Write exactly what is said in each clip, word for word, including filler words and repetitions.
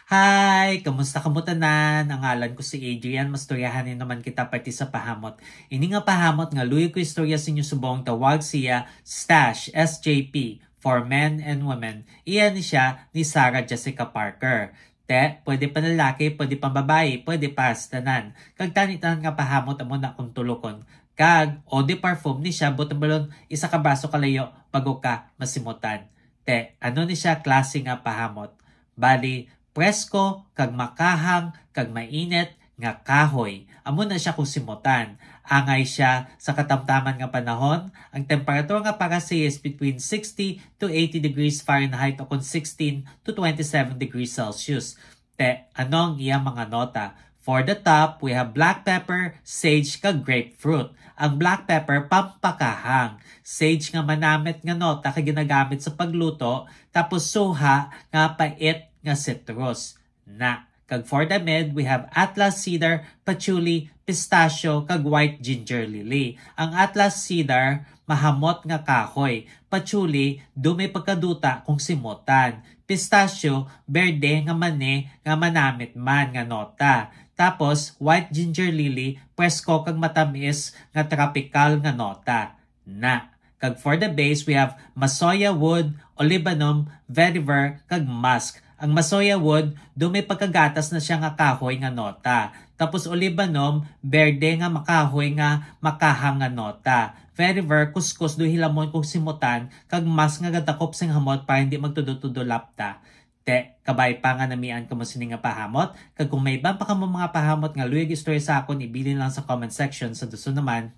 Hi! Kamusta kamo tanan? Ang ngalan ko si Adrian. Mastoryahan ni naman kita parte sa pahamot. Ini nga pahamot nga luyag ko istorya sa inyo subong, tawag siya Stash, S J P, for men and women. Iya ni siya ni Sarah Jessica Parker. Te, pwede panlalaki, pwede pambabayi, pwede pa sa tanan. Kag tani tanan nga pahamot amo na kung tulukon. Kag eau de parfum ni siya, buot silingon, isa ka braso kalayo bago ka masimutan. Te, ano ni siya klase nga pahamot? Bali, presko kag makahang kag mainit nga kahoy. Amo na siya kung simutan. Angay siya sa katamtaman nga panahon, ang temperatura nga para sa iya is between sixty to eighty degrees Fahrenheit o kon sixteen to twenty-seven degrees Celsius. Te, ano ang iya mga nota? For the top, we have black pepper, sage, kag grapefruit. Ang black pepper, pampakahang. Sage nga manamit nga nota kay ginagamit sa pagluto, tapos suha nga pait nga citrus. Na. Kag for the mid, we have Atlas cedar, patchouli, pistachio, kag white ginger lily. Ang Atlas cedar, mahamot nga kahoy. Patchouli, daw may pagkaduta kung simutan. Pistachio, berde nga mani nga manamit man nga nota. Tapos, white ginger lily, presko kag matamis nga tropical nga nota. Na. Kag for the base, we have masoya wood, olibanum, vetiver, kag musk. Ang masoya wood, daw may pagkagatas na siya nga kahoy nga nota. Tapos olibanum, berde nga makahoy nga makahang nga nota. Vetiver, kuskus, daw hilamon kung simutan, kag musk nga gadakop sing hamot para hindi magtudo-tudo lapta. Te, kabay pa nga namian kamo sini nga pahamot, kag kung may iban pa kamo mga pahamot nga luyag istorya sa akon, ibilin lang sa comment section. Sa dason naman,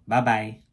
bye-bye!